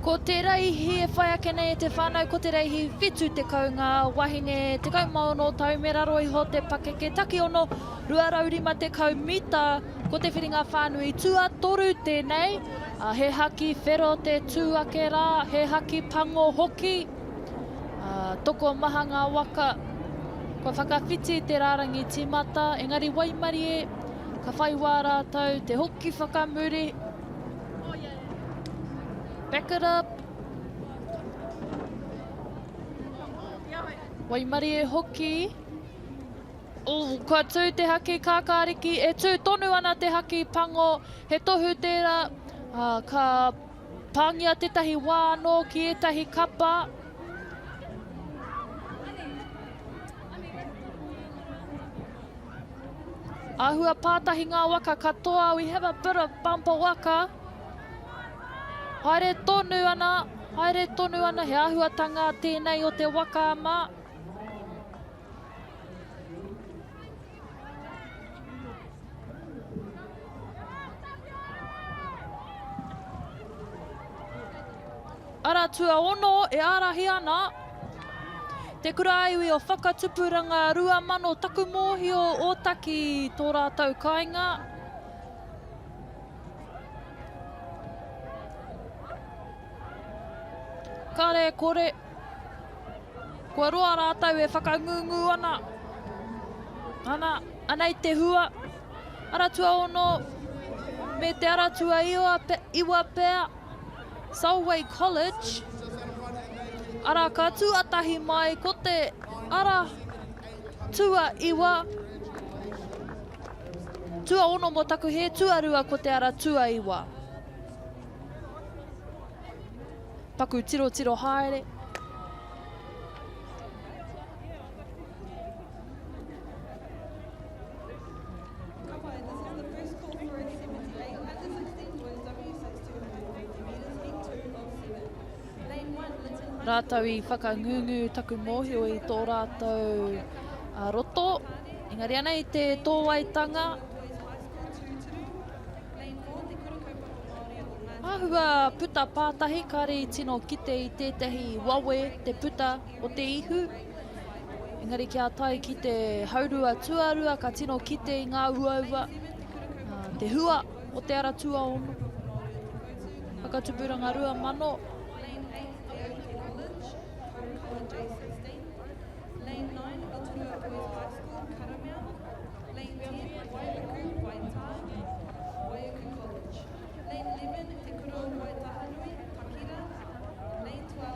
Ko te reihi e whai ake nei e te whānau, ko te reihi 70 ngā wahine 16 tau me raro iho te pakeke takiono 250 mita, ko te whiringa whānui tuatoru tēnei, he haki whero te tū ake rā, he haki pango hoki, tokomaha ngā waka kua whakawhiti te rārangi tīmata, engari waimarie ka whai wā rātou te hoki whakamuri. Back it up. Waimarie hoki. Oh, kua tū te haki kākāriki, e tū tonu ana te haki pango, he tohu tērā, uh, ka pāngia tētahi wā anō ki ētahi kapa. Āhua pātahi ngā waka katoa, we have a bit of bumper waka. Haere tonu ana, haere tonu ana, he āhuatanga tēnei o te waka ama. Ara tuaono e ārahi ana Te Kura-ā-Iwi o Whakatupuranga 2000 taku mōhio Ōtaki tō rātou kāinga. Kare kore, kua roa rātou e whakangungu ana. Ana, anei te hua. Ara tuaono me te ara tuaiwa iwa pea. Solway College, arā ka tuatahi mai ko te ara tuaiwa, tuaono mō taku hē, tuarua ko te ara tuaiwa. Paku tirotiro haere. Rātou i whakangungu taku mōhio i tō rātou roto, engari anei te tōwaitanga. Āhua puta pātahi, kāre i tino kite i tētahi wawe te puta o te ihu. Engari kia tae ki te haurua tuarua ka tino kite i ngā uaua, te hua o te ara tuaono. Whakatupuranga 2000.